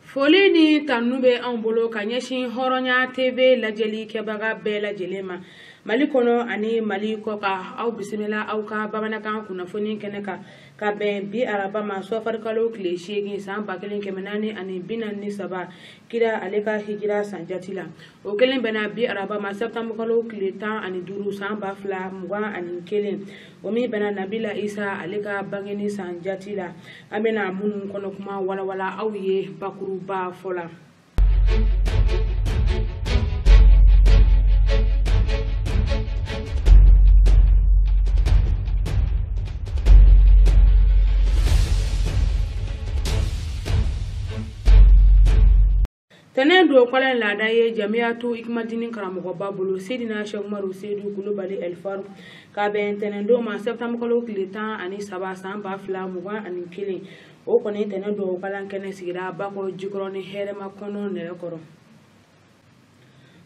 Foli ni tanu bɛ anw bolo ka ɲɛsin Hɔrɔnya TV lajɛli kɛbaga bɛɛ lajɛlen ma Mali kɔnɔ ani Mali kɔkan. Aw bisimila aw ka bamanankan kunnafoni kɛnɛ kan ka bɛn bi araba ma sɔfarikalo tile 8 san 1443 kira ale ka hijira san jati la. O kelen bɛnna bi araba ma septembre kalo tile 15 san 2021, o min bɛnna Nabila Isa ale ka bangeni san jati la. An bɛna minnu kɔnɔ kuma walawala aw ye bakuruba fɔ la. Tɛnɛn don kɔlɛn laada ye Jamiyatu Ikumadini karamɔgɔba bolo Seydina Cheikh Umaru Seydou Kulubali El Farouk ka bɛn tɛnɛn don ma septembre kalo tile 13 san 2021. O kɔni tɛnɛn don kalan kɛnɛ sigira Bakɔ Jikɔrɔni hɛrɛma kɔnɔ nɛrɛkɔrɔ.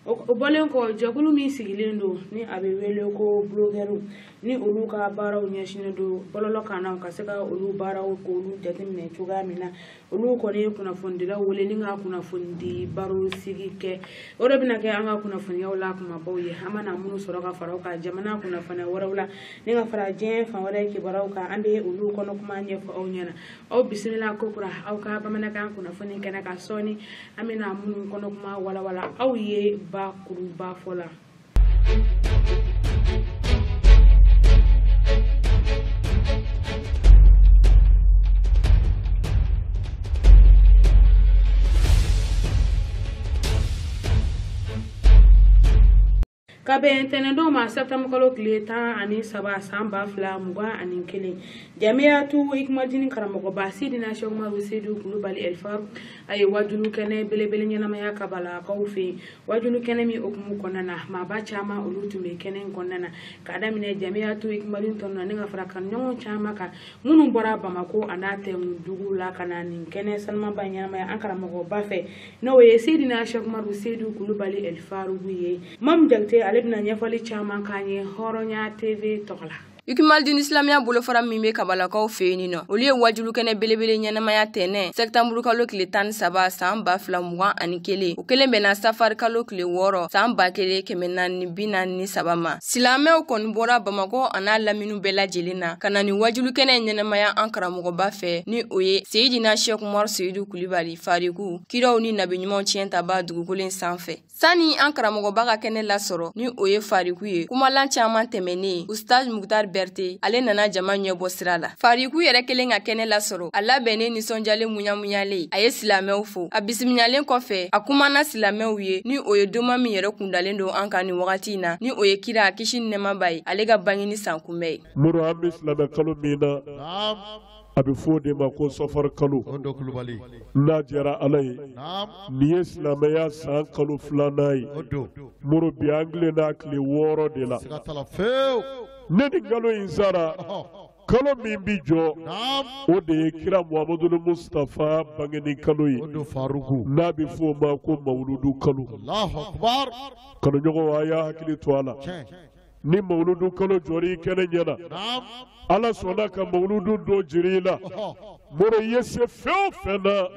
O bɔlen kɔ, jɛkulu min sigilen don ni a bɛ wele ko blogueur, ni olu ka baaraw ɲɛsinnen don bɔlɔlɔ kan na ka se ka olu baaraw k'olu jateminɛ cogoya min na, olu kɔni ye kunnafonidilaw wele ni ka kunnafonidi baro sigi kɛ. O de bɛna kɛ an ka kunnafoniyaw la kumabaw ye. An mana minnu sɔrɔ ka fara o kan jamana kunnafoniya wɛrɛw la ni ka fara diɲɛ fan wɛrɛ kibaruyaw kan, an bɛ olu kɔnɔ kuma ɲɛfɔ aw ɲɛna. Aw bisimila kokura aw ka bamanankan kunnafoni kɛnɛ kan. Sɔɔni an bɛna minnu kɔnɔ kuma walawala aw ye bakuruba fɔ la. Ka bɛn tɛnɛndon ma septembre kalo tile 13 san 2021, Jamiyatu Ikumadini karamɔgɔba Seydina Cheikh Umaru Seydou Kulubali El Farouk a ye wajulu kɛnɛ belebele ɲɛnamaya Kabalakaw fɛ yen. Wajulu kɛnɛ min hukumu kɔnɔna na, maaba caman olu tun bɛ kɛnɛ in kɔnɔna na k'a daminɛ Jamiyatu Ikumadini tɔnɔ na ni ka fara kanuɲɔgɔn caman kan minnu bɔra Bamako a n'a tɛnkudugu la ka na nin kɛnɛ sanumanba ɲɛnamaya an karamɔgɔba fɛ, n'o ye Seydina Cheikh Umaru Seydou Kulubali El Farouk ye. Mamu Jakite ale bɛna ɲɛfɔli caman k'an ye Hɔrɔnya TV tɔgɔ la. Ikumadini silamɛya bolofara min bɛ Kabalakaw fɛ yen nɔ, olu ye wajulu kɛnɛ belebele ɲɛnamaya tɛnɛn septembre kalo tile 13 san 2021. O kelen bɛnna safari kalo tile 6 san 1443 ma. Silamɛw kɔni bɔra Bamakɔ a n'a laminiw bɛɛ lajɛlen na ka na nin wajulu kɛnɛ ɲɛnamaya an karamɔgɔba fɛ, ni o ye Seydina Cheikh Umaru Seydou Kulubali Fariku, kiraw ni nabi ɲumanw tiɲɛ taba dugukolo in sanfɛ. Sani an karamɔgɔba ka kɛnɛ lasɔrɔ, ni o ye Fariku ye, kumalan caman tɛmɛnen, Ustaz Muktar Berté ale nana jama ɲɛbɔ sira la. Fariku yɛrɛ kelen ka kɛnɛ lasɔrɔ, a labɛnnen nisɔndiyalen muɲamuɲalen, a ye silamɛw fo. A bisimilalen kɔfɛ, a kumana silamɛw ye, ni o ye doma min yɛrɛ kundalen don an kan nin wagati in na, ni o ye kira kisi ni nɛɛma b'a ye, ale ka bangeni san kunbɛn ye. Moro, an bɛ silamɛ kalo min na, a bɛ fɔ o de ma ko sɔfari kalo. N'a diyara Ala ye, nin ye silamɛya san kalo 2nan ye. Moro, bi an tilenna tile 6 de la. Ne ni kalo in sara, kalo min bi jɔ, o de ye kira Muhamadu Mustafa bangeni kalo ye, n'a bɛ fɔ o ma ko mawuludu kalo. Kanuɲɔgɔnw, a y'a hakili to a la. Ni mawuludu kalo jɔr'i kɛnɛ ɲɛna, Ala sɔnna ka mawuludu dɔ jiri i la. Moro, i ye se fɛn o fɛn na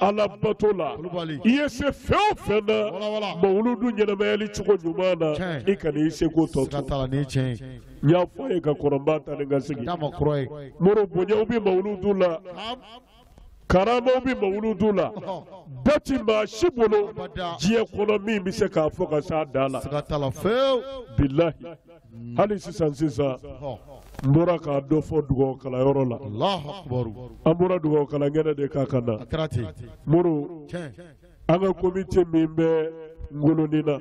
Ala bato la, i ye se fɛn o fɛn na mawuludu ɲɛnamayali cogo ɲuman na, i kana i seko tɔ to. N y'a fɔ a ye ka kɔrɔnba ta ni ka segin. Moro, bonyaw bɛ mawuludu la, karamaw bɛ mawuludu la, da ti maa si bolo diɲɛ kɔnɔ min bɛ se k'a fɔ ka s'a dan la. Bilahi, hali sisan n bɔra k'a dɔ fɔ dugawu kalanyɔrɔ la. An bɔra dugawu kalankɛnɛ de kan ka na. Moro, an ka komite min bɛ Ngolonina,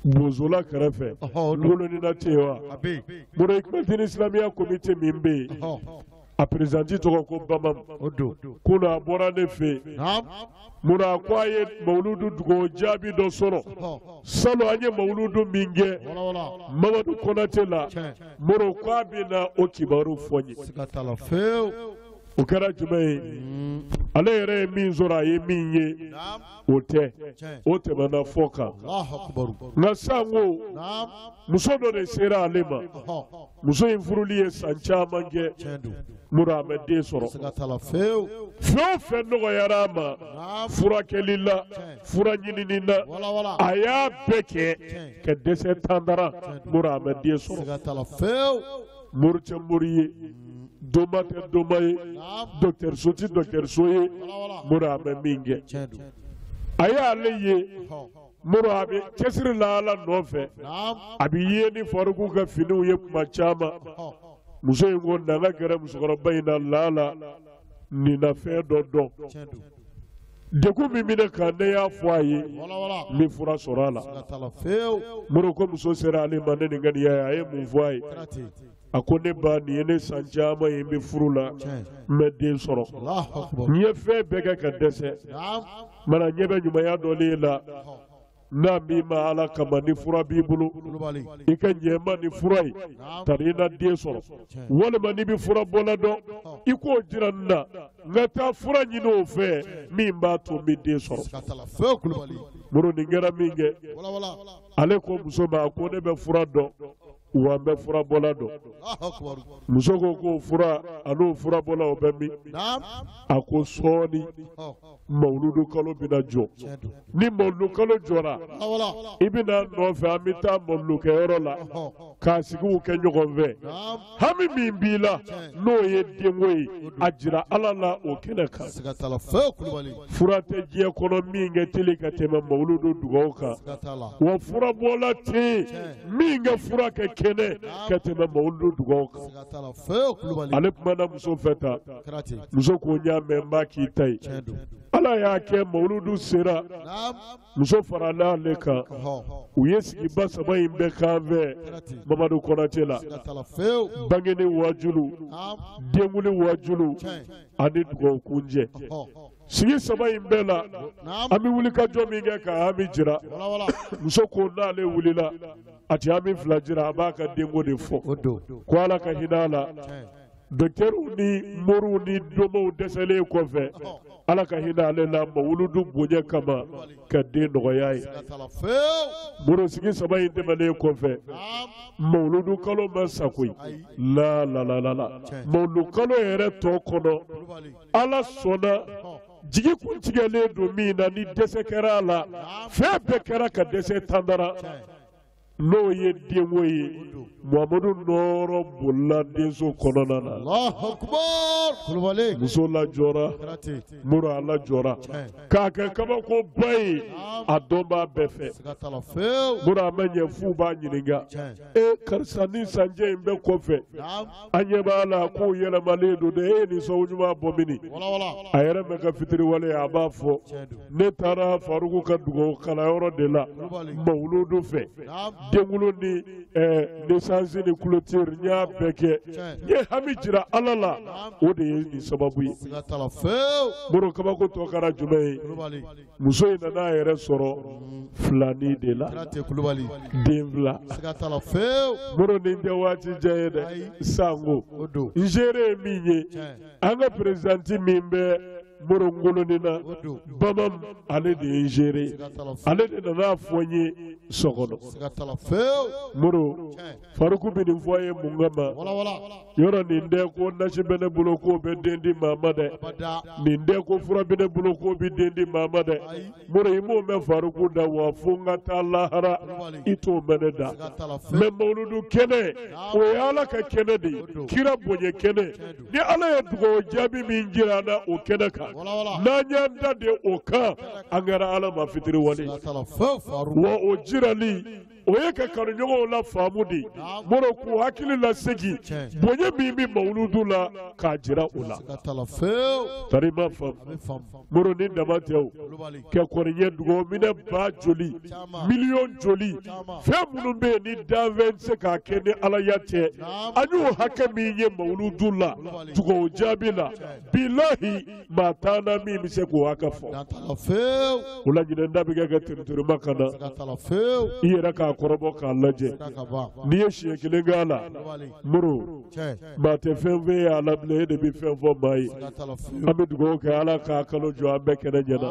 Bozola kɛrɛfɛ, Ngolonina tɛ yen wa? Moro, Ikumadini silamɛya komite min bɛ yen, a présidente tɔgɔ ko Bamam. Kunun a bɔra ne fɛ yen. Moro, a ko a ye mawuludu dugawu jaabi dɔ sɔrɔ. Salon an ye mawuludu min kɛ Mamadu Konate la, Moro ko a bɛ na o kibaru fɔ n ye. O kɛra jumɛn ye? Ale yɛrɛ ye min sɔrɔ, a ye min ye, o tɛ, o tɛmɛna fɔ kan. Nka sanko muso dɔ de sera ale ma. Muso in furuli ye san caman kɛ, muru a ma den sɔrɔ. Fɛn o fɛn nɔgɔyara a ma furakɛli la, fura ɲinini na, a y'a bɛɛ kɛ ka dɛsɛ tandara, muru a ma den sɔrɔ. Mori tɛ mori ye, donba tɛ donba ye, dɔkitɛriso tɛ dɔkitɛriso ye, muru a ma min kɛ. A y'ale ye, muru a bɛ cɛsiri la Ala nɔfɛ, a bɛ ye ni Faruku ka finiw ye kuma caman. Muso in ko na n ka gɛrɛ musokɔrɔba in na, laala nin na fɛn dɔ dɔn. Degun min bɛ ne kan, ne y'a fɔ a ye, n bɛ fura sɔrɔ a la. Muru ko muso sera ale ma ne nin ŋaniya ye, a ye mun fɔ a ye? A ko ne ba, nin ye ne san caman ye n bɛ furu la, n bɛ den sɔrɔ, n ye fɛn bɛɛ kɛ ka dɛsɛ. Mana ɲɛ bɛ ɲumanya dɔ de la, n'a b'i ma Ala kama, ni fura b'i bolo, i ka ɲɛ n ma ni fura ye, tari i na den sɔrɔ. Walima n'i bɛ fura bɔla dɔn, i k'o jira n na, n ka taa fura ɲini o fɛ min b'a to n bɛ den sɔrɔ. Muru nin kɛra min kɛ, ale ko muso ma, a ko ne bɛ fura dɔn, wa n bɛ fura bɔla dɔn. Muso ko k'o fura an'o fura bɔla o bɛ min? A ko sɔɔni mawuludu kalo bɛna jɔ. Ni mawuludu kalo jɔra, i bɛna nɔfɛ, an bɛ taa mawuludukɛyɔrɔ la k'a sigiw kɛ ɲɔgɔn fɛ. Hami min b'i la n'o ye denko ye, a jira Ala la o kɛnɛ kan. Fura tɛ diɲɛ kɔnɔ min kɛ teli ka tɛmɛ mawuludu dugawu kan, wa furabɔla tɛ yen min ka fura kɛ kɛnɛ ka tɛmɛ mawuludu dugawu kan. Ale kumana muso fɛ tan, muso ko n y'a mɛn, n b'a k'i ta ye. Ala y'a kɛ mawuludu sera, muso farala ale kan, u ye sigiba saba in bɛɛ kan fɛ Mamadu Kɔnate la. Bangeni wajulu, denkuli wajulu ani dugawu kunjɛ. Sigi saba in bɛɛ la, an bɛ wuli ka jɔ min kɛ ka hami jira. Muso ko n'ale wulila, a tɛ hami fila jira, a b'a ka denko de fɔ, ko Ala ka hinɛ a la. Dɔkitɛriw ni moriw ni domaw dɛsɛlen kɔfɛ, Ala ka hinɛ ale la mawuludu bonya kama ka den nɔgɔya ye. Muru sigi saba in tɛmɛnen kɔfɛ, mawuludu kalo ma sa koyi, la la la la la, mawuludu kalo yɛrɛ tɔ kɔnɔ, Ala sɔnna jigi kun tigɛlen don min na, ni dɛsɛ kɛra a la, fɛn bɛɛ kɛra ka dɛsɛ tandara, n'o ye denko ye. Muhamadu nɔɔrɔ bolila denso kɔnɔna na. Muso lajɔra, muru a lajɔra k'a kɛ kabakoba ye, a dɔnbaa bɛɛ fɛ. Muru a ma ɲɛ f'u b'a ɲininka, e karisa, ni sanjɛ in bɛɛ kɔfɛ, an ɲɛ b'a la k'o yɛlɛmalen don dɛ, e ye nin sababu ɲuman bɔ mini? A yɛrɛ mɛ ka fitiriwale, a b'a fɔ, ne taara Faruku ka dugawu kalanyɔrɔ de la mawuludu fɛ, denkulo ni naissance ni clôture, n y'a bɛɛ kɛ, n ye hami jira Ala la, o de ye nin sababu ye. Muru kabako tɔ kɛra jumɛn ye? Muso in nana a yɛrɛ sɔrɔ filani de la, den fila. Muru nin tɛ waati jan ye dɛ, sanko n seere ye min ye, an ka perezanti min bɛ Muru Ngolonin na, Bamam, ale de ye n seere, ale de nana fɔ n ye so kɔnɔ. Muru Faruku bɛ nin fɔ a ye mun kama? Yɔrɔ nin tɛ ko nasi bɛ ne bolo k'o bɛ den di maa ma dɛ, nin tɛ ko fura bɛ ne bolo k'o bɛ den di maa ma dɛ. Muru i m'o mɛn Faruku da, wa fo n ka taa lahara i t'o mɛn ne da. Mɛ mawuludu kɛnɛ, o ye Ala ka kɛnɛ de ye, kira bonya kɛnɛ. Ni Ala ye dugawu jaabi min jira an na o kɛnɛ kan, n'an y'an da de o kan, an kɛra Ala ma fitiriwale. Wa o jirali, o ye ka kanuɲɔgɔnw la faamu de, moro k'u hakili lasegin bonya min bɛ mawuludu la k'a jira u la. Tari ma faamu, moro ni dama tɛ o, kɛ kɔni ye dugawu minɛ ba joli, miliyɔn joli, fɛn minnu bɛ yen ni danfɛn tɛ se k'a kɛ ni Ala ya tɛ, an y'o hakɛ min ye mawuludu la dugawu jaabi la, bilahi maa t'an na min bɛ se k'o hakɛ fɔ. O la ɲinɛ da bɛ kɛ ka terituruma ka na i yɛrɛ k'a k'a kɔrɔbɔ k'a lajɛ n'i ye siɲɛ kelen k'a la moro maa tɛ fɛn fɛn ye a la bilen e de bɛ fɛn fɔ maa ye an bɛ dugawu kɛ ala k'a kalo jɔ an bɛɛ kɛnɛ ɲɛna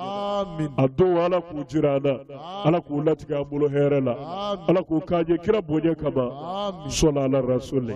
a don ala k'u jira an na ala k'u latigɛ an bolo hɛrɛ la ala k'u k'an ye kira bonya kama sɔlɔ ala rasuli.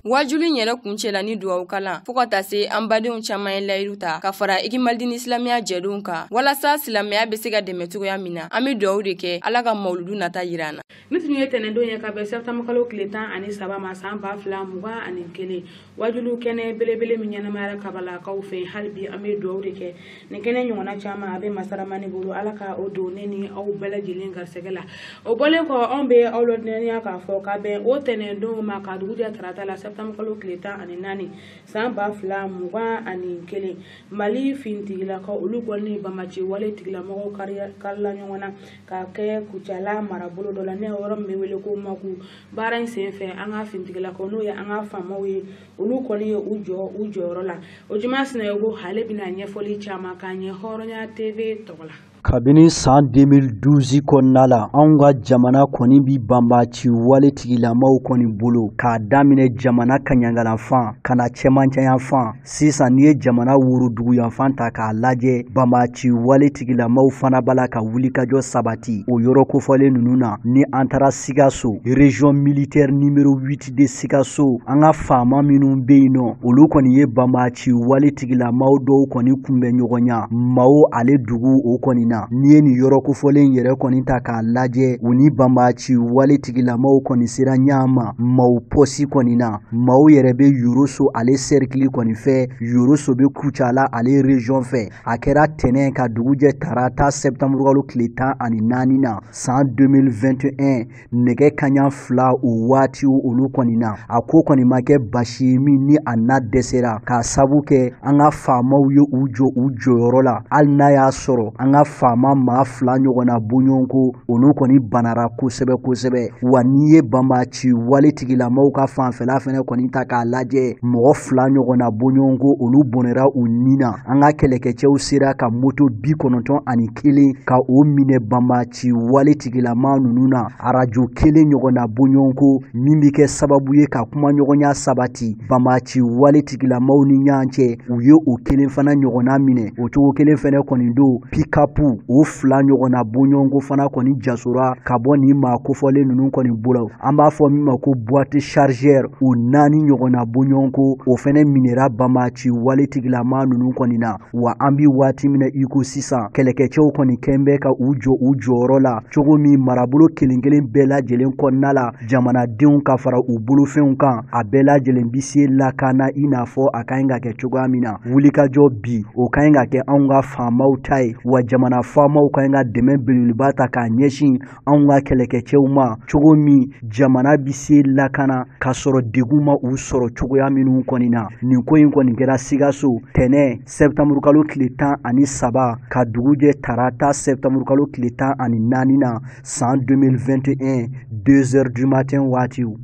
Wajulu in yɛrɛ kuncɛla ni dugawu kalan fo ka taa se an badenw caman ye layidu ta ka fara Ikimalidini silamɛya jɛdenw kan walasa silamɛya bɛ se ka dɛmɛ cogoya min na an bɛ dugawu de kɛ ala ka mawuludu nata yira an na. Ni tun ye tɛnɛndon ye ka bɛn septembre kalo tile 13 ma san 2021 wajulu kɛnɛ belebele min ɲɛnamayara kabalakaw fɛ hali bi an bɛ dugawu de kɛ nin kɛnɛ ɲɔgɔnna caman a bɛ masaramani bolo ala ka o don ne ni aw bɛɛ lajɛlen garisɛgɛ la o bɔlen kɔ anw bɛ aw ladɔnniya k'a fɔ ka bɛn o tɛnɛndon ma ka dugu jɛ tarata la septembre kalo tile 14 san 2021 Mali finitigilakaw olu kɔni bamaci wale tigilamɔgɔw karila ɲɔgɔn na ka kɛ Kucala marabolo dɔ la ne yɔrɔ min bɛ wele ko Maku baara in senfɛ an ka finitigilakaw n'o ye an ka faamaw ye olu kɔni ye u jɔ u jɔyɔrɔ la o juma Sinayogo ale bɛna ɲɛfɔli caman k'an ye Hɔrɔnya TV tɔgɔ la. Kabini san 2012 kɔnɔna la anw ka jamana kɔni bi banbaci wale tigilamaw kɔni bolo k'a daminɛ jamana kaɲangalanfan ka na cɛmancɛyanfan sisan n'i ye jamana woroduguyanfan ta k'a lajɛ banbaci wale tigilamaw fana b'a la ka wulikajɔ sabati o yɔrɔ kofɔlen ninnu na ni an taara Sikaso région militaire numéro 8 de Sikaso an ka faama minnu bɛ yen nɔ olu kɔni ye banbaci wale tigilamaw dɔw kɔni kunbɛn ɲɔgɔn ɲa maaw ale dugu o kɔni na n'i ye nin yɔrɔ kofɔlen yɛrɛ kɔni ta k'a lajɛ u ni banbaci wale tigilamaw kɔni sera ɲɔgɔn ma maaw pɔsi kɔni na maaw yɛrɛ bɛ Yoroso ale cercle kɔni fɛ Yoroso bɛ Kucala ale région fɛ a kɛra tɛnɛn ka dugu jɛ tarata septembre kalo tile 14 na san 2021 nɛgɛ kanɲɛ 2 o waati olu kɔni na a ko kɔni ma kɛ basi ye min ni a na dɛsɛra k'a sabu kɛ an ka faamaw ye u jɔ u jɔyɔrɔ la hali n'a y'a sɔrɔ an ka faama maa 2 ɲɔgɔnna bɔɲɔgɔnko olu kɔni banara kosɛbɛ kosɛbɛ wa n'i ye banbaci wale tigilamaw ka fanfɛla fɛnɛ kɔni ta k'a lajɛ mɔgɔ 2 ɲɔgɔnna bɔɲɔgɔnko olu bɔnɛra u nin na an ka kɛlɛkɛcɛw sera ka moto 91 ka o minɛ banbaci wale tigilama ninnu na arajo 1 ɲɔgɔnna bɔɲɔgɔnko min bɛ kɛ sababu ye ka kumaɲɔgɔnya sabati banbaci wale tigilamaw ni ɲɔgɔn cɛ u ye o 1 fana ɲɔgɔnna minɛ o cogo kelen fɛnɛ kɔni don pikapu o 2 ɲɔgɔnna bɔɲɔgɔnko fana kɔni jasora ka bɔ nin maa kofɔlen ninnu kɔni bolo an b'a fɔ min ma ko boîte chargeur o 4 ɲɔgɔnna bɔɲɔgɔnko o fɛnɛ minɛra banbaci wale tigilama ninnu kɔni na wa an bi waati min na i ko sisan kɛlɛkɛcɛw kɔni kɛn bɛ ka u jɔ u jɔyɔrɔ la cogo min marabolo kelen kelen bɛɛ lajɛlen kɔnɔna la jamanadenw ka fara u bolofɛnw kan a bɛɛ lajɛlen bi se lakana i n'a fɔ a ka ɲi ka kɛ cogoya min na wulikajɔ bi o ka ɲi ka kɛ anw ka faamaw ta ye wa jamana faamaw ka ɲi ka dɛmɛ belebeleba ta k'a ɲɛsin anw ka kɛlɛkɛcɛw ma cogo min jamana bi se lakana k'a sɔrɔ degun ma u sɔrɔ cogoya minnu kɔni na nin ko in kɔni kɛra Sikaso tɛnɛn septembre kalo tile 13 ka dugu jɛ tarata septembre kalo tile 14 na san 2021 2h du matin waatiw.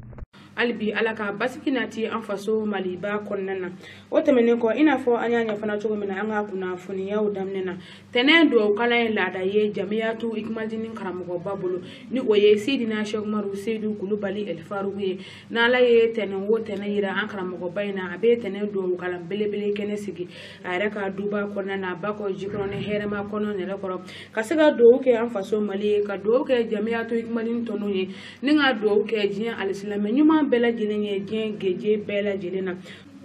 Hali bi ala ka basigi nati an faso Maliba kɔnɔna na o tɛmɛnen kɔ i n'a fɔ an y'a ɲɛfɔ cogo min na an ka kunnafoniyaw daminɛ na tɛnɛn dugawu kalan ye laada ye Jamiyatu Ikimalidini karamɔgɔba bolo ni o ye Seydina Cheikh Umaru Seydou Kulubali El Faruku ye n'ala ye tɛnɛn o tɛnɛn yira an karamɔgɔba in na a bɛ tɛnɛn dugawu kalan belebele kɛnɛ sigi a yɛrɛ ka duba kɔnɔna na Bakɔ Jikɔrɔni hɛrɛma kɔnɔ nɛrɛ kɔrɔ ka se ka dugawu kɛ an faso Mali ye ka dugawu kɛ Jamiyatu Ikimalidini tɔnw ye ni ka dugawu kɛ diɲɛ alisilamɛ ɲuman bɛɛ lajɛlen ye diɲɛ geje bɛɛ lajɛlen na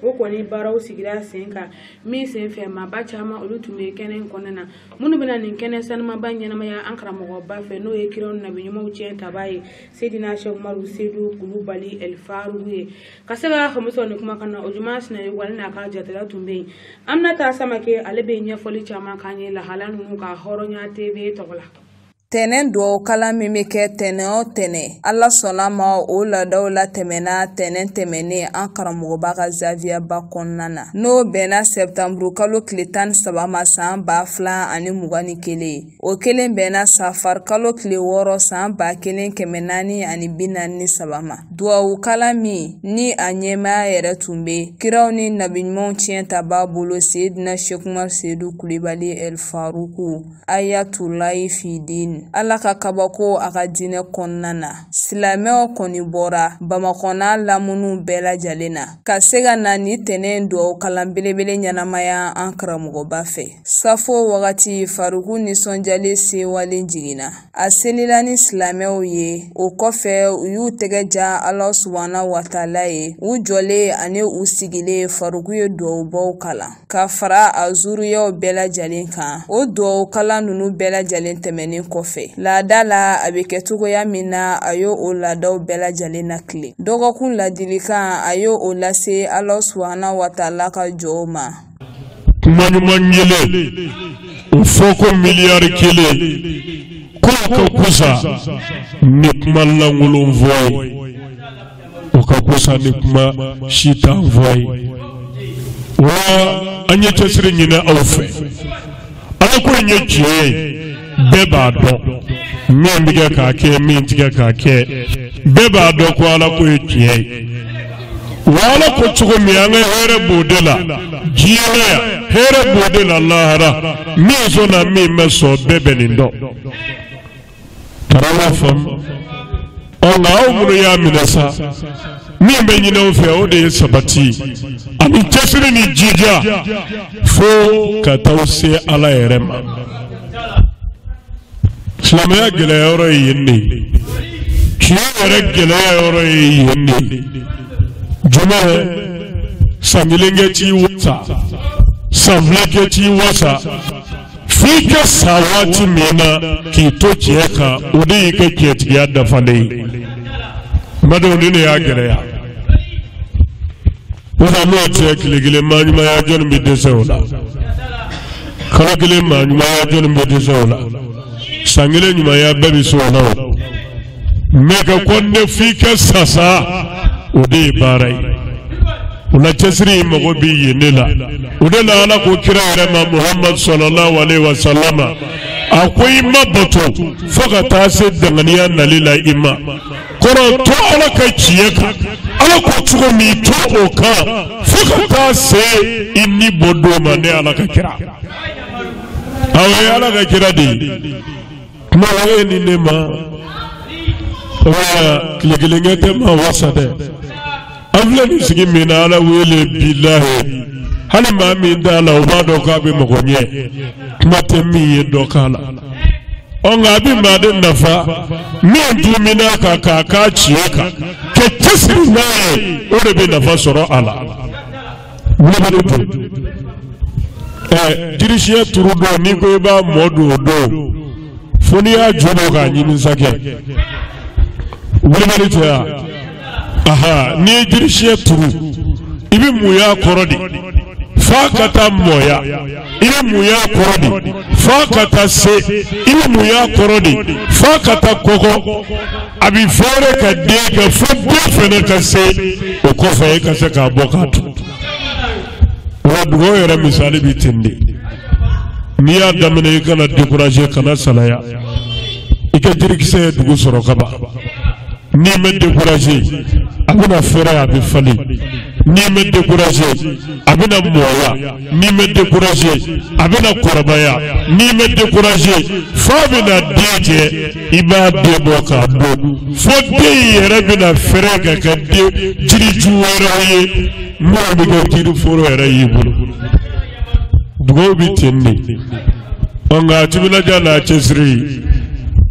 o kɔni baaraw sigira sen kan min sen fɛ maaba caman olu tun bɛ kɛnɛ in kɔnɔna na minnu bɛna nin kɛnɛ sanumaba ɲɛnamaya an karamɔgɔba fɛ n'o ye kiraw nabi ɲumanw tiɲɛ taba ye Seydina Cheikh Umaru Seydou Kulubali El Faruku ye ka se ka faamu sɔrɔ nin kumakan na o juma Sinayogo ale n'a ka jatala tun bɛ yen Aminata Samake ale bɛ ɲɛfɔli caman k'an ye lahala ninnu ka Hɔrɔnya TV tɔgɔ la. Tɛnɛn dugawu kalan min bɛ kɛ tɛnɛn o tɛnɛn ala sɔnna ma o laadaw la tɛmɛna tɛnɛn tɛmɛnen an karamɔgɔba ka zaviyaba kɔnɔna na n'o bɛnna sɛtanburu kalo tile 13 ma san 2021 o kelen bɛnna safari kalo tile 6 san 1443 ma dugawu kalan min ni a ɲɛmaaya yɛrɛ tun bɛ kiraw ni nabiɲumanw tiɲɛ ta b'a bolo Seydina Cheikh Umaru Seydou Kulubali El Faruku Ayatulayi Fidin. Ala ka kabako a ka diinɛ kɔnɔna na. Silamɛw kɔni bɔra Bamakɔ n'a laminiw bɛɛ lajɛlen na ka se ka na ni tɛnɛn dugawu kalan belebele ɲɛnamaya an karamɔgɔba fɛ. Safo wagati Faruku nisɔndiyalen sewalen jiginna. A selila ni silamɛw ye, o kɔfɛ u y'u tɛgɛ ja Ala subahana wa taala ye. U jɔlen ani u sigilen, Faruku ye dugawubaw kalan ka fara a zuruyaw bɛɛ lajɛlen kan. O dugawu kalan ninnu bɛɛ lajɛlen tɛmɛnen kɔfɛ, laada la a bɛ kɛ cogoya min na, a y'o o laadaw bɛɛ lajɛlen na tile. Dɔgɔkun ladilikan, a y'o o lase Ala subahana wa taala ka jɔnw ma. Kuma ɲuman kelen o fɔ ko miliyari kelen k'o ka kusa ni kuma lankolon fɔ ye, o ka kusa ni kuma sitan fɔ ye. Wa an ye cɛsiri ɲini aw fɛ. Ala ko in ye tiɲɛ ye, bɛɛ b'a dɔn min bɛ kɛ k'a kɛ, min tɛ kɛ k'a kɛ, bɛɛ b'a dɔn ko Ala ko ye tiɲɛ ye. Wa Ala ko cogo min, an ka hɛrɛ b'o de la diɲɛ na yan, hɛrɛ b'o de la lahara. Min sɔnna, min ma sɔn, bɛɛ bɛ nin dɔn. Karama faamu. Ɔ nka aw minnu y'a minɛ sa, min bɛ ɲini aw fɛ, o de ye sabati ani cɛsiri ni jija fo ka t'aw se Ala yɛrɛ ma. Silamɛya gɛlɛya yɔrɔ ye yen de ye, tiɲɛ yɛrɛ gɛlɛya yɔrɔ ye yen de ye. Jumɛn? San kelen kɛ t'i wasa, san fila kɛ t'i wasa, f'i ka sa waati min na k'i to tiɲɛ kan, o de y'i ka tiɲɛtigiya dafalen ye. Badenw, ni ne y'a gɛlɛya sisan, n'o tɛ tile kelen maa ɲumanya, jɔnni bɛ dɛsɛ o la? Kalo kelen maa ɲumanya, jɔnni bɛ dɛsɛ o la? San kelen ɲumanya, bɛɛ bɛ se o la. O mɛ ka kɔnne f'i ka sa sa, o de ye baara ye. O la cɛsiri in mago bɛ yen de la. O de la Ala ko kira yɛrɛ ma Muhammad sallallahu alaihi wa sallam, a ko i ma bato fo ka taa se danganiya nali la i ma. Kɔrɔ, to Ala ka tiɲɛ kan, Ala ko cogo min, to o kan fo ka taa se i ni bɔ don ma. Ne Ala ka kira, awɔ, ye Ala ka kira de ye. Kuma e ni ne ma wa tile kelen kɛ tɛ maa wasa dɛ. An filɛ nin sigi min na, Ala wele bilahi, hali maa min t'a la, o b'a dɔn k'a bɛ mɔgɔ ɲɛ, kuma tɛ min ye dɔ k'a la. Ɔ nka a bɛ maa de nafa min dumina kan k'a k'a tiɲɛ kan ka cɛsiri n'a ye, o de bɛ nafa sɔrɔ a la. Wulibali don ɛ jirisiyɛn turu don, n'i ko i b'a mɔ don o don, fo n'i y'a ju bɔ k'a ɲimi sa kɛ. Wulibali tɛ yan. Aha, n'i ye jirisiyɛn turu, i bɛ mun y'a kɔrɔ de f'a ka taa mɔya, i bɛ mun y'a kɔrɔ de f'a ka taa se, i bɛ mun y'a kɔrɔ de f'a ka taa kɔgɔ, a bɛ fɛɛrɛ ka den kɛ fo den fɛnɛ ka se, o kɔfɛ e ka se k'a bɔ k'a turu. Wa dugawu yɛrɛ misali bɛ ten de. N'i y'a daminɛ, i kana décourager, kana salaya. I ka jirikisɛ ye dugu sɔrɔ kaban. N'i ma décourager, a bɛna fɛrɛ, a bɛ falen. N'i ma décourager, a bɛna mɔya. N'i ma décourager, a bɛna kɔrɔbaya. N'i ma décourager, f'a bɛna den kɛ, i b'a den bɔ k'a dun, fo den yɛrɛ bɛna fɛrɛ ka kɛ den jiriju wɛrɛw ye minnu bɛ kɛ jiriforo yɛrɛ y'i bolo. Dugawu bɛ ten de. Ɔ nka timinadiya n'a cɛsiri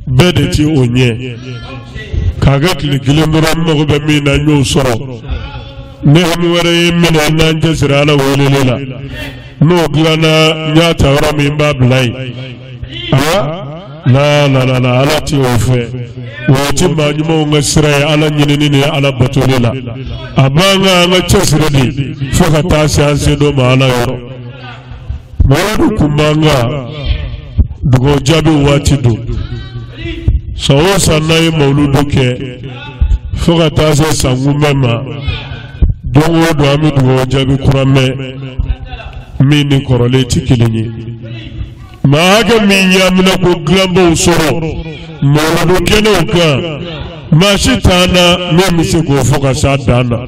bɛɛ de ti o ɲɛ. K'a kɛ tile kelen dɔrɔn, n mago bɛ min na, n y'o sɔrɔ, ne hami wɛrɛ ye n minɛ, n'an cɛsiri Ala weleli la, n'o dilanna, n y'a ta yɔrɔ min, n b'a bila yen. Aa la la la la, Ala ti o fɛ. O ti maa ɲumanw ka sira ye Ala ɲinini ni Ala batoli la. A b'an ka an ka cɛsiri de fo ka taa se an se don ma Ala yɔrɔ. Mɔgɔ kun b'an kan dugawu jaabi waati don. San o san n'an ye mawuludu kɛ fo ka taa se san kunbɛn ma, don o don an bɛ dugawu jaabi kura mɛn min ni kɔrɔlen tɛ kelen ye. Maa hakɛ min ɲaamina ko dilanbaw sɔrɔ mawuludu kɛnɛw kan, maa si t'an na min bɛ se k'o fɔ ka s'a dan na.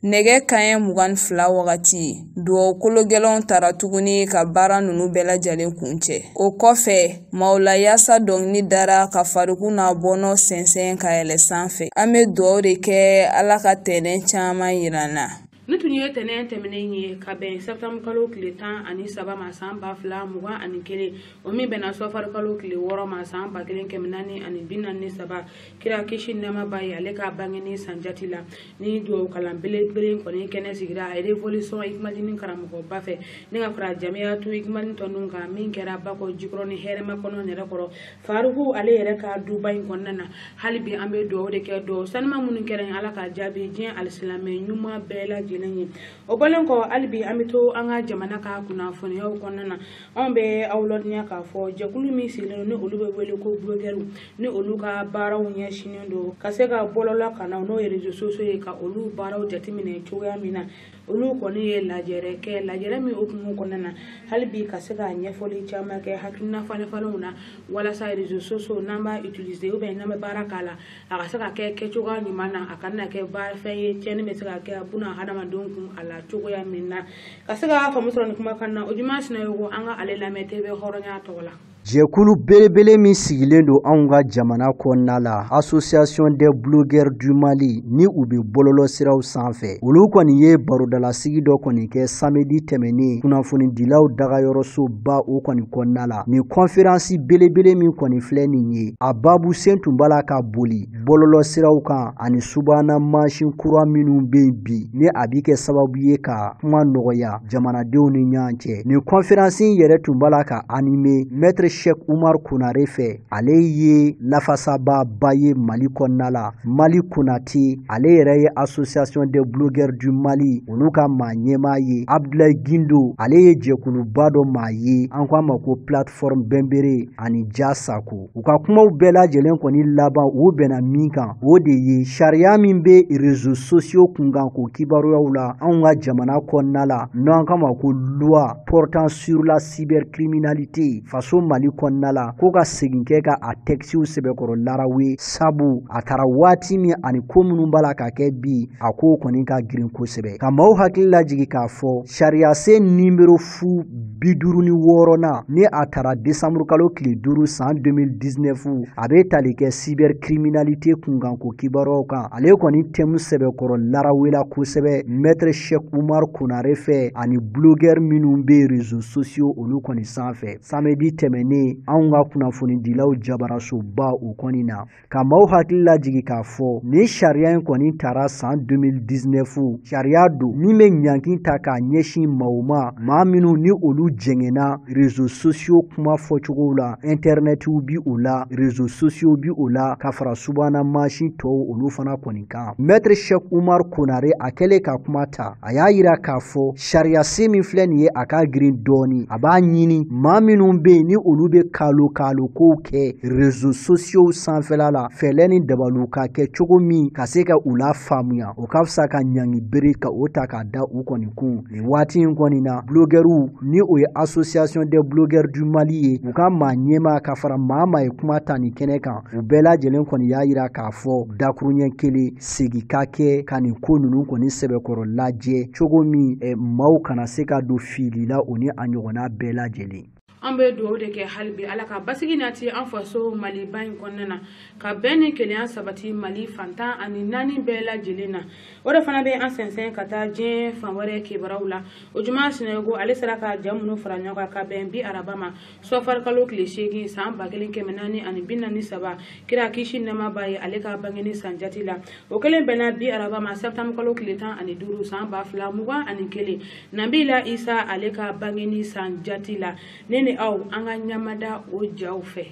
Nɛgɛ kanɲɛ 22 wagati, duwawu kolo gɛlɛnw tara tuguni ka baara ninnu bɛɛ lajɛlen kuncɛ. O kɔfɛ, Mawula Yasa dɔnkili dara ka farikun n'a bɔnɔ sɛnsɛn ka yɛlɛ sanfɛ. An bɛ duwawu de kɛ Ala ka tɛnɛn caman yira an na. Ni tun ye tɛnɛn tɛmɛnen ye ka bɛn septembre kalo tile 13 ma san 2021, o min bɛnna sɔfari kalo tile 6 ma san 1443, kira kisi nɛɛma b'a ye, ale ka bangeni sanjati la. Ni duwawu kalan belebele kɔni kɛnɛ sigira Révolution Hikmadini karamɔgɔba fɛ ni ka fara Jamiyatu Hikmadini tɔndenw kan, min kɛra Bakɔ Jikɔrɔni hɛrɛma kɔnɔ nɛrɛ kɔrɔ Faruku ale yɛrɛ ka duba in kɔnɔna na. Hali bi an bɛ duwawu de kɛ, duwawu sanuma minnu kɛra yen, Ala ka jaabi diɲɛ alisilamɛ ɲuman bɛɛ lajɛlen ye. O bɔlen kɔ, hali bi an bɛ to an ka jamana ka kunnafoniyaw kɔnɔna na. Anw bɛ aw ladɔnniya k'a fɔ jɛkulu min sigilen don, ni olu bɛ wele ko blogueurs, ni olu ka baaraw ɲɛsinnen don ka se ka bɔlɔlɔ kan, n'o ye réseaux sociaux ye, ka olu baaraw jateminɛ cogoya min na, olu kɔni ye lajɛrɛ kɛ, lajɛrɛ min hukumu kɔnɔna na, hali bi ka se ka ɲɛfɔli caman kɛ hakilina falen falenw na, walasa réseaux sociaux n'an b'a utiliser ou bien n'an bɛ baara k'a la, a ka se ka kɛ kɛcogoya ɲuman na, a kana kɛ baarafɛn ye tiɲɛni bɛ se ka kɛ buna hadamadenw kun a la cogoya min na. Ka se ka faamu sɔrɔ nin kumakan na, o Juma Sinayogo, an ka ale lamɛn TV Hɔrɔnya tɔgɔ la. Jɛkulu belebele min sigilen don anw ka jamana kɔnɔna la, Association des blogueurs du Mali, ni u bɛ bɔlɔlɔsiraw sanfɛ, olu kɔni ye barodalasigi dɔ kɔni kɛ samedi tɛmɛnen kunnafonidilaw dagayɔrɔsoba o kɔni kɔnɔna la. Nin conférence belebele min kɔni filɛ nin ye, a babu sen tun b'a la ka boli bɔlɔlɔsiraw kan ani subahana mansin kura minnu bɛ yen bi, ni a bɛ kɛ sababu ye ka kuma nɔgɔya jamanadenw ni ɲɔgɔn cɛ. Nin conférence in yɛrɛ tun b'a la ka animer maître Cheikh Umar Konare fɛ. Ale ye lafasababa ye Mali kɔnɔna la, Mali Konate. Ale yɛrɛ ye Association des blogueurs du Mali olu ka maa ɲɛmaa ye. Abdoulaye Gindo, ale ye jɛkuluba dɔ maa ye, an ko a ma ko Plateforme Bɛnbere, ani Ja Sako. U ka kumaw bɛɛ lajɛlen kɔni laban, u bɛnna min kan, o de ye sariya min bɛ réseaux sociaux kunkan k'o kibaruyaw la anw ka jamana kɔnɔna la, n'an k'a ma ko loi portant sur la cybercriminalité faso Mali kɔnɔna la, ko ka segin kɛ ka a textew sɛbɛkɔrɔ larawe, sabu a taara waati min ani ko minnu b'a la ka kɛ bi, a ko kɔni ka girin kosɛbɛ. Ka maaw hakili lajigin k'a fɔ sariya sen nimero 056nan, ni a taara décembre kalo tile 5 san 2019, a bɛ tali kɛ cybercriminalité kunkan ko kibaruyaw kan. Ale kɔni thème sɛbɛkɔrɔ larawela kosɛbɛ maître Cheikh Umar Konare fɛ ani blogueur minnu bɛ réseaux sociaux olu kɔni sanfɛ samedi tɛmɛnen anw ka kunnafonidilaw jabarasoba o kɔni na. Ka maaw hakili lajigin k'a fɔ nin sariya in kɔni tara san 2019, sariya don min bɛ ɲangi ta k'a ɲɛsin maaw ma, maa minnu ni olu jɛngɛnna réseaux sociaux kuma fɔcogow la, internetiw bi o la, réseaux sociaux bi o la, ka fara subahana mansin tɔw olu fana kɔni kan. Maître Cheikh Umar Konare, a kɛlen ka kuma ta, a y'a yira k'a fɔ sariya sen min filɛ nin ye, a ka girin dɔɔni. A b'a ɲini maa minnu bɛ yen ni olu bɛ kalo kalo kow kɛ réseaux sociaux sanfɛla la, fɛɛrɛ ni dabaliw ka kɛ cogo min ka se ka u la faamuya, o ka fisa ka ɲangi bere ka o ta k'a da u kɔni kun. Nin waati in kɔni na, blogueurs, ni o ye Association des blogueurs du Mali ye, u ka maa ɲɛmaa ka fara maa maa ye kuma ta nin kɛnɛ kan, u bɛɛ lajɛlen kɔni y'a yira k'a fɔ dakuruɲɛ kelen segin ka kɛ ka nin ko ninnu kɔni sɛbɛkɔrɔ lajɛ cogo min maaw kana se ka don fili la, o ni a ɲɔgɔnna bɛɛ lajɛlen. An bɛ dugawu de kɛ hali bi, Ala ka basigi nati an faso Maliba in kɔnɔna na, ka bɛn ni kelenya sabati Mali fantan ani naani bɛɛ lajɛlen na. O de fana bɛ an sɛnsɛn ka taa diɲɛ fan wɛrɛ kibaruyaw la. O Juma Sinayogo, ale sera ka ja minnu fara ɲɔgɔn kan ka bɛn bi araba ma, sɔfari kalo tile 8 san 1443, kira kisi nɛɛma b'a ye, ale ka bangeni san jati la. O kelen bɛnna bi araba ma septembre kalo tile 15 san 2021, Nabila Isa ale ka bangeni san jati la. Ne ni aw, an ka ɲamada o jaw fɛ.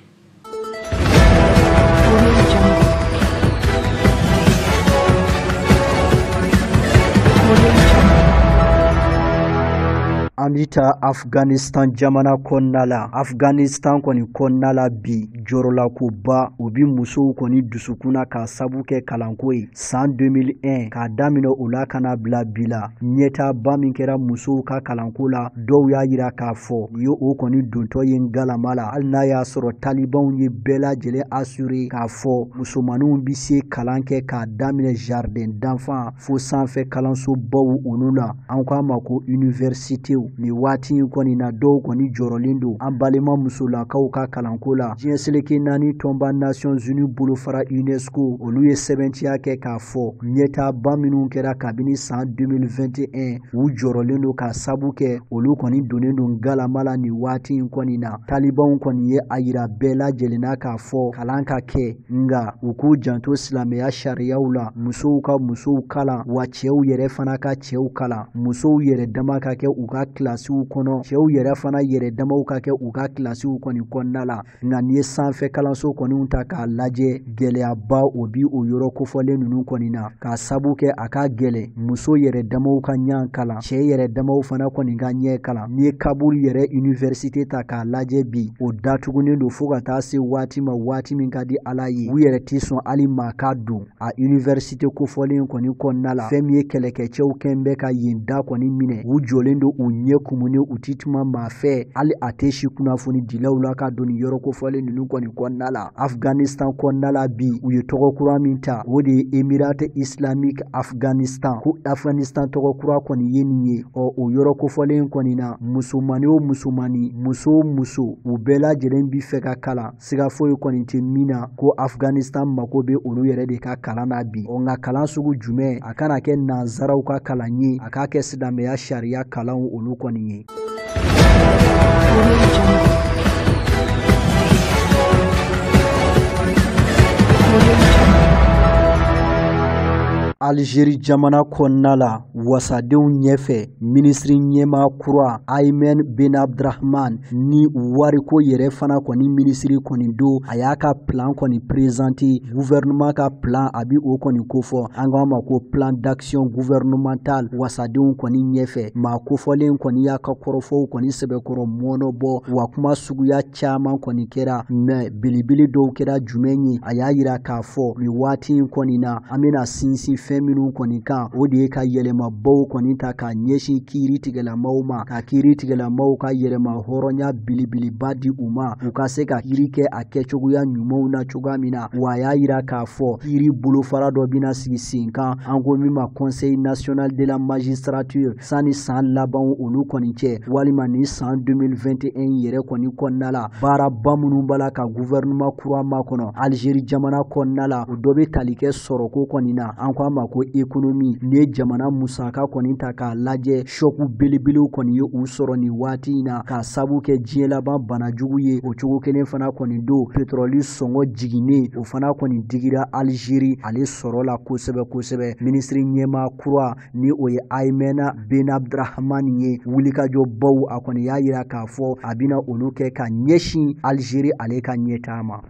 An bɛ taa Afganistan jamana kɔnɔna la. Afganistan kɔni kɔnɔna la bi, jɔrɔlakoba o bi musow kɔni dusukun na k'a sabu kɛ kalanko ye. San 2001 k'a daminɛ o la ka na bila bi la, ɲɛtaaba min kɛra musow ka kalanko la, dɔw y'a yira k'a fɔ u ye o kɔni dontɔ ye ngalama la, hali n'a y'a sɔrɔ talibanw ye bɛɛ lajɛlen assuré k'a fɔ musomaninw bɛ se kalan kɛ k'a daminɛ jardin d'enfant fo sanfɛ kalansobaw olu la, an k'a ma ko universitéw. Nin waati in kɔni na, dɔw kɔni jɔrɔlen don an balima musolakaw ka kalanko la. Diɲɛ seleke naani tɔnba Nations Unies bolofara UNESCO, olu ye sɛbɛntiya kɛ k'a fɔ ɲɛtaaba minnu kɛra kabini san 2021, u jɔrɔlen don k'a sabu kɛ olu kɔni donnen don ngalama la nin waati in kɔni na. Talibanw kɔni ye a yira bɛɛ lajɛlen na k'a fɔ kalan ka kɛ, nka u k'u janto silamɛya sariyaw la, musow ka musow kalan, wa cɛw yɛrɛ fana ka cɛw kalan, musow yɛrɛ dama ka kɛ u ka kilasiw kɔnɔ, cɛw yɛrɛ fana yɛrɛ damaw ka kɛ u ka kilasiw kɔni kɔnɔna la. Nka n'i ye sanfɛ kalanso kɔniw ta k'a lajɛ, gɛlɛyaba o bi o yɔrɔ kofɔlen ninnu kɔni na, k'a sabu kɛ a ka gɛlɛn muso yɛrɛ damaw ka ɲɛ kalan, cɛ yɛrɛ damaw fana kɔni ka ɲɛ kalan. N'i ye Kabul yɛrɛ université ta k'a lajɛ bi, o datugunen don fo ka taa se waati ma, waati min ka di Ala ye, u yɛrɛ tɛ sɔn hali maa ka don a université kofɔlen kɔni kɔnɔna la. Fɛn min ye kɛlɛkɛcɛw kɛn bɛ ka yen da kɔni minɛ, u jɔlen don u ɲɛ kumunen, u ti tuma maa fɛ, hali a tɛ si kunnafonidilaw la ka don nin yɔrɔ kofɔlen ninnu kɔni kɔnɔna la. Afganistan kɔnɔna la bi, u ye tɔgɔ kura min ta, o de ye Émirat islamique Afganistan. Ko Afganistan tɔgɔ kura kɔni ye nin ye. Ɔ, o yɔrɔ kofɔlen kɔni na, musomani o musomani, muso o muso, u bɛɛ lajɛlen bi fɛ ka kalan, siga foyi kɔni tɛ min na ko Afganistan mako bɛ olu yɛrɛ de ka kalan na bi. Ɔ, nka kalan sugu jumɛn? A kana kɛ nanzaraw ka kalan ye, a k'a kɛ silamɛya sariya kalanw olu kɔni ye. Algérie jamana kɔnɔna la, wasadenw ɲɛfɛ, minisiri ɲɛmaa kura Aymen Ben Abdrahman ni wariko yɛrɛ fana kɔni minisiri kɔni don, a y'a ka plan kɔni présenté, gouvernement ka plan a bi o kɔni kofɔ, an k'a ma ko plan d'action gouvernemental, wasadenw kɔni ɲɛfɛ. Maa kofɔlen kɔni y'a ka kɔrɔfɔw kɔni sɛbɛkɔrɔ mɔnɔbɔ, wa kuma suguya caman kɔni kɛra, mais belebele dɔw kɛra jumɛn ye? A y'a yira k'a fɔ nin waati in kɔni na, an bɛna sinsin fɛn minnu kɔni kan, o de ye ka yɛlɛmabaw kɔni ta k'a ɲɛsin kiiri tigɛlamaw ma, ka kiiri tigɛlamaw ka yɛlɛma hɔrɔnya belebeleba di u ma, u ka se ka kiiri kɛ a kɛcogoya ɲumanw na cogoya min na. Wa a y'a yira k'a fɔ kiiri bolofara dɔ bɛna sigi sen kan, an ko min ma Conseil national de la magistrature, sanni san labanw olu kɔni cɛ, walima ni san 2021 yɛrɛ kɔni kɔnɔna la. Baaraba minnu b'a la ka gouvernement kura makɔnɔ Algérie jamana kɔnɔna la, o dɔ bɛ tali kɛ sɔrɔko kɔni na, an ko a ma ko économie. N'i ye jamana musaka kɔni ta k'a lajɛ, choc belebelew kɔni ye u sɔrɔ nin waati in na, k'a sabu kɛ diɲɛ laban banajugu ye. O cogo kelen fana kɔni don, pétrole sɔngɔ jiginnen, o fana kɔni digira Algérie ale sɔrɔ la kosɛbɛ kosɛbɛ. Minisiri ɲɛmaa kura ni o ye Aymena Ben Abdrahman ye, wulikajɔbaw a kɔni y'a yira k'a fɔ a bɛna olu kɛ ka ɲɛsin Algérie ale ka ɲɛtaa ma.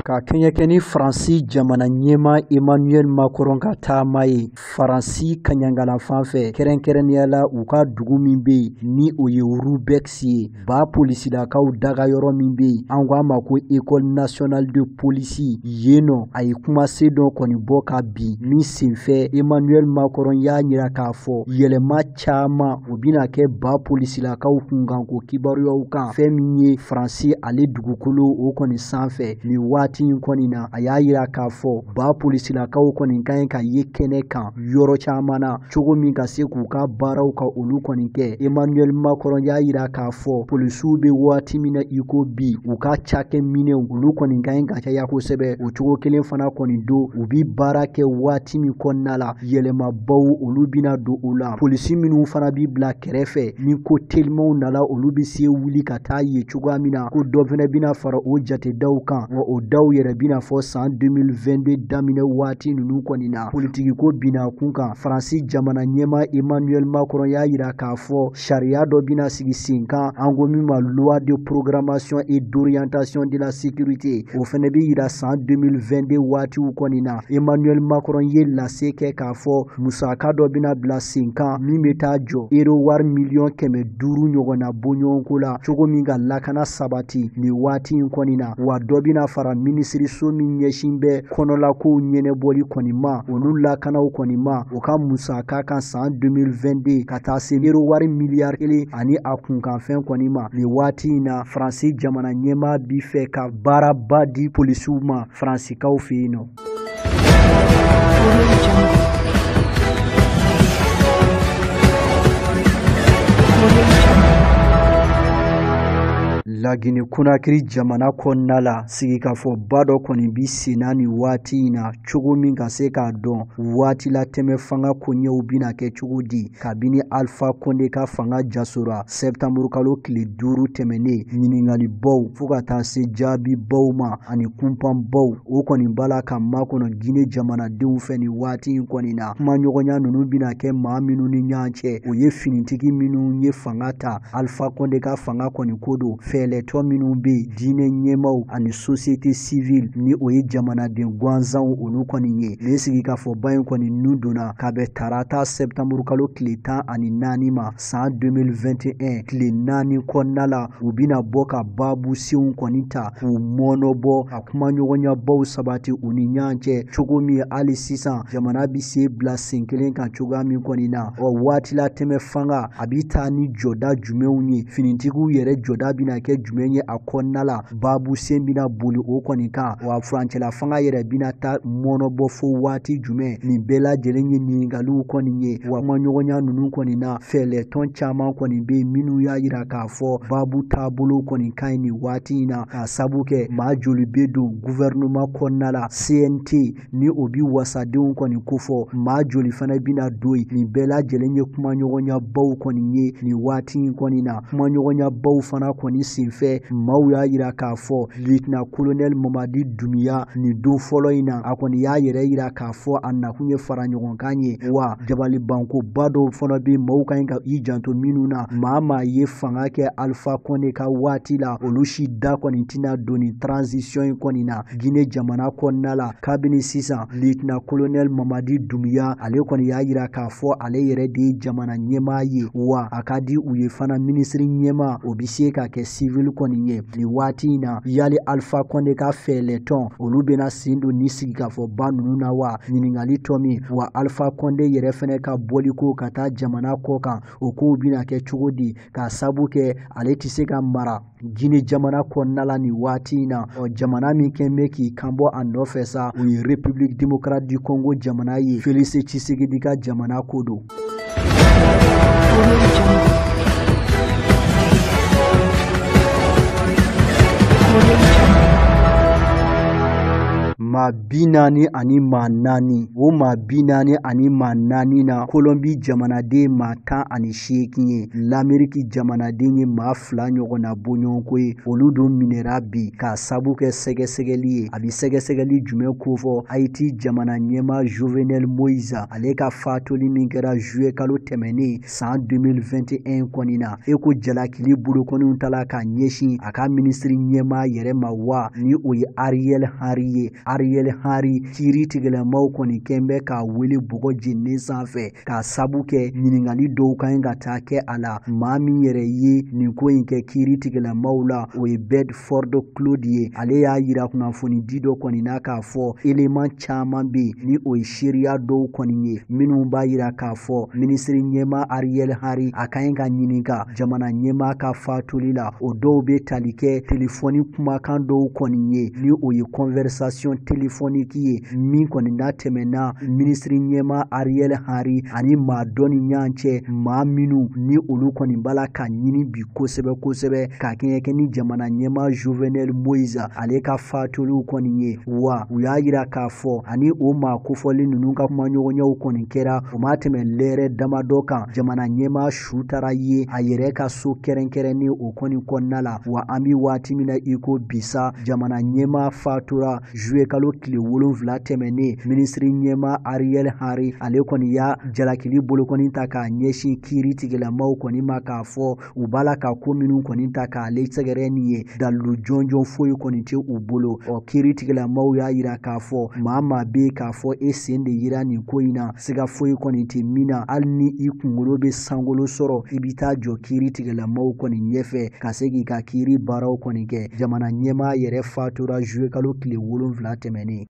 Ka kɛɲɛkɛ ni Faransi jamana ɲɛmaa Emmanuel Macron ka taama ye Faransi kaɲangala fan fɛ, kɛrɛnkɛrɛnnenya la u ka dugu min bɛ yen ni o ye Roubaix ye, ba polisilakaw daga yɔrɔ min bɛ yen, an k'a ma ko École nationale de police, yen nɔ a ye kumase dɔ kɔni bɔ ka bin min senfɛ, Emmanuel Macron y'a yira k'a fɔ yɛlɛma caman o bɛna kɛ ba polisilakaw kunkanko kibaruyaw kan, fɛn min ye Faransi ale dugukolo o kɔni sanfɛ nin waati in kɔni na. A y'a yira k'a fɔ ba polisilakaw kɔni ka ɲi ka ye kɛnɛ kan yɔrɔ caman na, cogo min ka se k'u ka baaraw ka olu kɔni kɛ. Emmanuel Macron y'a yira k'a fɔ polisiw bɛ waati min na i ko bi, u ka cakɛminɛnw olu kɔni ka ɲi ka caya kosɛbɛ. O cogo kelen fana kɔni don, u bi baara kɛ waati min kɔnɔna la, yɛlɛmabaw olu bɛna don u la. Polisi minnu fana bi bila kɛrɛfɛ ni ko telimanw nana, olu bɛ se wuli ka taa ye cogoya min na, ko dɔ fana bɛna fara o jatedaw kan, wa o daw Kumaw yɛrɛ bɛna fɔ san 2022 daminɛ waati ninnu kɔni na. Politiki ko binna kun kan. Faransi jamana ɲɛmaa Emmanuel Macron y'a yira k'a fɔ sariya dɔ bɛna sigi sen kan, an ko min ma loi de programmation et d'orientation de la sécurité. O fɛnɛ bɛ yira san 2022 waatiw kɔni na. Emmanuel Macron ye lase kɛ k'a fɔ musaka dɔ bɛna bila sen kan min bɛ taa jɔ euro wari miliyɔn 500 ɲɔgɔnna bɔɲɔgɔnko la, cogo min ka lakana sabati nin waati in kɔni na. Wa dɔ bɛna fara minisiriso min ɲɛsin bɛ kɔnɔlakow ɲɛnɛbɔli kɔni ma, olu lakanaw kɔni ma, o ka musaka kan san 2022 ka taa se euro wari miliyari 1 ani a kunkanfɛn kɔni ma. Nin waati in na, Faransi jamana ɲɛmaa bi fɛ ka baaraba di polisiw ma Faransikaw fɛ yen nɔ. Lagine Conakry jamana kɔnɔna la, sigikafɔba dɔ kɔni bi senna nin waati in na, cogo min ka se k'a dɔn waati latɛmɛ fanga koɲɛw bɛna kɛ cogo di kabini Alpha Condé ka fanga jasora sɛptanburu kalo tile 5 tɛmɛnen. Ɲininkalibaw fo ka taa se jaabibaw ma ani kunpanbaw, o kɔni b'a la ka makɔnɔ Guinée jamanadenw fɛ nin waati in kɔni na. Kumaɲɔgɔnya ninnu bɛna kɛ maa minnu ni ɲɔgɔn cɛ, o ye finitigi minnu ye fanga ta Alpha Condé ka fanga kɔni ko don, fɛɛlɛtɔ minnu bɛ yen, diinɛ ɲɛmaaw ani société civile ni o ye jamanaden gansanw olu kɔni ye. Nin sigikafɔba in kɔni nun donna ka bɛn tarata sɛptanburu kalo tile 14 ma san 2021. Tile 4 kɔnɔna la, u bɛna bɔ ka baabu senw kɔni ta k'u mɔɔnɔbɔ ka kumaɲɔgɔnyabaw sabati u ni ɲɔgɔn cɛ, cogo min hali sisan jamana bɛ se bila sen kelen kan cogoya min kɔni na. Ɔ waati latɛmɛ fanga a bɛ taa ni jɔda jumɛnw ye, finitigiw yɛrɛ jɔda bɛna kɛ jumɛn ye a kɔnɔna la, baabu sen bɛna boli o kɔni kan, wa furancɛla fanga yɛrɛ bɛna taa mɔɔnɔbɔ fo waati jumɛn. Nin bɛɛ lajɛlen ye ɲininkaliw kɔni ye. Wa kumaɲɔgɔnya ninnu kɔni na, fɛɛlɛtɔn caman kɔni bɛ yen minnu y'a yira k'a fɔ baabu taabolo kɔni ka ɲi nin waati in na, k'a sabu kɛ maa joli bɛ don gouvernement kɔnɔna la, CNT ni o bi wasadenw kɔni kofɔ, maa joli fana bɛna don yen. Nin bɛɛ lajɛlen ye kumaɲɔgɔnyabaw kɔni ye nin waati in kɔni na. Kumaɲɔgɔnyabaw fana kɔni senfɛ, maaw y'a yira k'a fɔ lieutenant colonel Mamadi Doumbouya nin don fɔlɔ in na, a kɔni y'a yɛrɛ yira k'a fɔ a nakun ye fara ɲɔgɔn kan ye. Wa jabalibankoba dɔw fana bɛ maaw ka ɲi ka i janto minnu na, maa ye fanga kɛ Alpha Condé ka waati la, olu si da kɔni tɛna don nin transition in kɔni na Guinée jamana kɔnɔna la. Kabini sisan lieutenant colonel Mamadi Doumbouya ale kɔni y'a yira k'a fɔ ale yɛrɛ de ye jamana ɲɛmaa ye, wa a ka di u ye fana minisiri ɲɛmaa o bɛ se ka kɛ civil kɔni ye nin waati in na. Yali Alpha Condé ka fɛɛlɛtɔn olu bɛna sen don ni sigikafɔba ninnu na wa? Ɲininkali tɔ min. Wa Alpha Condé yɛrɛ fɛnɛ ka bɔliko ka taa jamana kɔ kan, o kow bɛna kɛ cogo di, k'a sabu kɛ ale tɛ se ka mara Guinée jamana kɔnɔna la nin waati in na. Ɔ jamana min kɛn bɛ k'i kanbɔ a nɔfɛ sa, o ye République démocrate du Congo jamana ye, Félix Tshisekedi ka jamana ko don. Maa 44 ani maa 4, o maa 40 ani maa 4 na, Kolonbi jamanaden maa 18 ye, Lameriki jamanaden ye maa 2 ɲɔgɔnna bɔɲɔgɔnko ye. Olu dun minɛra bi k'a sabu kɛ sɛgɛsɛgɛli ye. A bɛ sɛgɛsɛgɛli jumɛn kofɔ? Haïti jamana ɲɛmaa Jovenel Moïse ale ka fatuli min kɛra juillet kalo tɛmɛnen san 2021 kɔni na, e ko jalakili bolokɔniw ta la k'a ɲɛsin a ka minisiri ɲɛmaa yɛrɛ ma, wa ni o ye Ariel Henry ye. Ariel Henry kiiri tigɛlamaw kɔni kɛn bɛ k'a wele bɔgɔ jeninen sanfɛ k'a sabu kɛ ɲininkali dɔw ka ɲi ka taa kɛ a la. Maa min yɛrɛ ye nin ko in kɛ kiiri tigɛlamaw la, o ye Bedford Claude ye. Ale y'a yira kunnafoni di dɔ kɔni na k'a fɔ élément caman bɛ yen ni o ye seereya dɔw kɔni ye minnu b'a yira k'a fɔ minisiri ɲɛmaa Ariel Henry a ka ɲi ka ɲininka jamana ɲɛmaa ka fatuli la. O dɔw bɛ tali kɛ telefɔni kumakan dɔw kɔni ye ni o ye conversation téléphonique ye min kɔni n'a tɛmɛna minisiri ɲɛmaa Ariel Henry ani maa dɔ ni ɲɔgɔn cɛ, maa minnu ni olu kɔni b'a la ka ɲini bi kosɛbɛ kosɛbɛ ka kɛɲɛ kɛ ni jamana ɲɛmaa Jovenel Moïse ale ka fatuliw kɔni ye. Wa u y'a yira k'a fɔ ani o maa kofɔlen ninnu ka kumaɲɔgɔnyaw kɔni kɛra o ma tɛmɛ lɛrɛ damadɔ kan. Jamana ɲɛmaa su taara ye a yɛrɛ ka so kɛrɛnkɛrɛnnen o kɔni kɔnɔna la. Wa an bɛ waati min na i ko bi sa, jamana ɲɛmaa fatura juillet kalo tile 7 tɛmɛnen. Minisiri ɲɛmaa Ariel Henry ale kɔni y'a jalakili bolokɔni ta k'a ɲɛsin kiiri tigilamaw kɔni ma k'a fɔ u b'a la ka ko minnu kɔni ta k'ale sɛgɛrɛ nin ye, dalilu jɔnjɔn foyi kɔni tɛ u bolo. Ɔ kiiri tigilamaw y'a yira k'a fɔ maa bɛ yen k'a fɔ e sen de yira nin ko in na, siga foyi kɔni tɛ min na, hali ni i kunkolo bɛ sankolo sɔrɔ i bɛ taa jɔ kiiri tigilamaw kɔni ɲɛfɛ ka se k'i ka kiiri baaraw kɔni kɛ. Jamana ɲɛmaa yɛrɛ fatura juillet kalo tile 7 tɛmɛnen.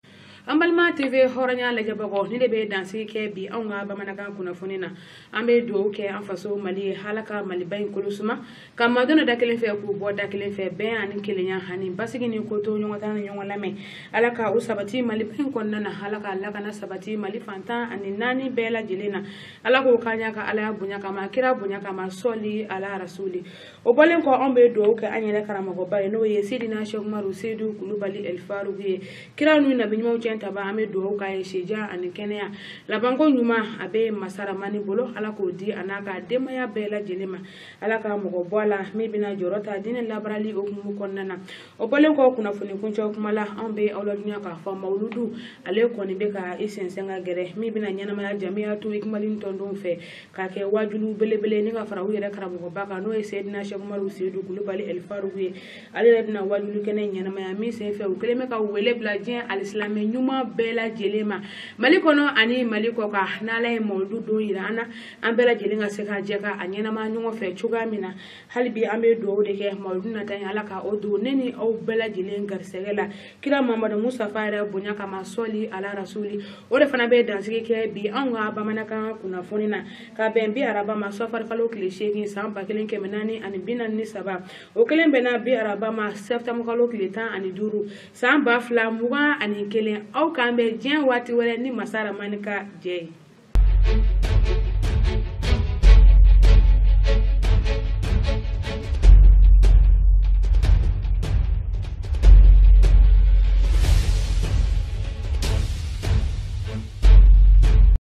An balima TV hɔrɔnya lajɛbagaw, ni de bɛ dansigi kɛ bi anw ka bamanankan kunnafoni na. An bɛ dugawu kɛ an faso Mali ye, Ala ka Maliba in kolo suma, ka madɔnna da kelen fɛ k'u bɔ da kelen fɛ, bɛn ani kelenya ani basigi ni koto ɲɔgɔn ta ni ɲɔgɔn lamɛn. Ala ka u sabati Maliba in kɔnɔna na, Ala ka lakana sabati Mali fantan ani naani bɛɛ lajɛlen na. Ala k'o k'an ɲa ka Ala bonya kama, kira bonya kama, sɔli ala rasuli. O bɔlen kɔ, anw bɛ dugawu kɛ an yɛrɛ karamɔgɔba ye, n'o ye Sidina Cheikh Umaru Seydou Kulubali El Farouk ye. Kira n'u nabi ɲumanw cɛ taba, an bɛ dugawu k'a ye sijan ani kɛnɛya labanko ɲuman a bɛ masaramani bolo, Ala k'o di a n'a ka denbaya bɛɛ lajɛlen ma. Ala ka mɔgɔ bɔ a la min bɛna jɔyɔrɔ ta diinɛ labarali hukumu kɔnɔna na. O bɔlen kɔ kunnafoni kuncɛ kuma la, anw bɛ aw ladɔnniya k'a fɔ Mawuludu ale kɔni bɛ ka i sɛnsɛn ka gɛrɛ min bɛna ɲɛnamaya jamiya to Ikmalin tɔndenw fɛ k'a kɛ wajulu belebele ni ka fara u yɛrɛ karamɔgɔba kan, n'o ye Seydina Cheikh Umaru Seydou Kulubali El Farouk ye. Ale yɛrɛ bɛna wajulu kɛnɛ ɲɛnamaya min senfɛ, u kɛlen bɛ ka wele bila diɲɛ alisilamɛ ɲuman bɛɛ lajɛlen ma Mali kɔnɔ ani Mali kɔ kan. N'Ala ye Mawuludu don yira an na, an bɛɛ lajɛlen ka se ka jɛ ka a ɲɛnama ɲɔgɔn fɛ cogoya min na. Hali bi an bɛ dugawu de kɛ Mawuludu nata ye, Ala ka o don ne ni aw bɛɛ lajɛlen garisɛgɛ la kira Mamadu Mustafa yɛrɛ bonya kama, sɔli ala rasuli. O de fana bɛ dansigi kɛ bi anw ka bamanankan kunnafoni na ka bɛn bi araba ma safari kalo tile 8 san 1443. O kelen bɛnna bi araba ma septembre kalo tile 15 san 2021. Aw k'an bɛn diɲɛ waati wɛrɛ ni masa Ramani ka jɛ ye.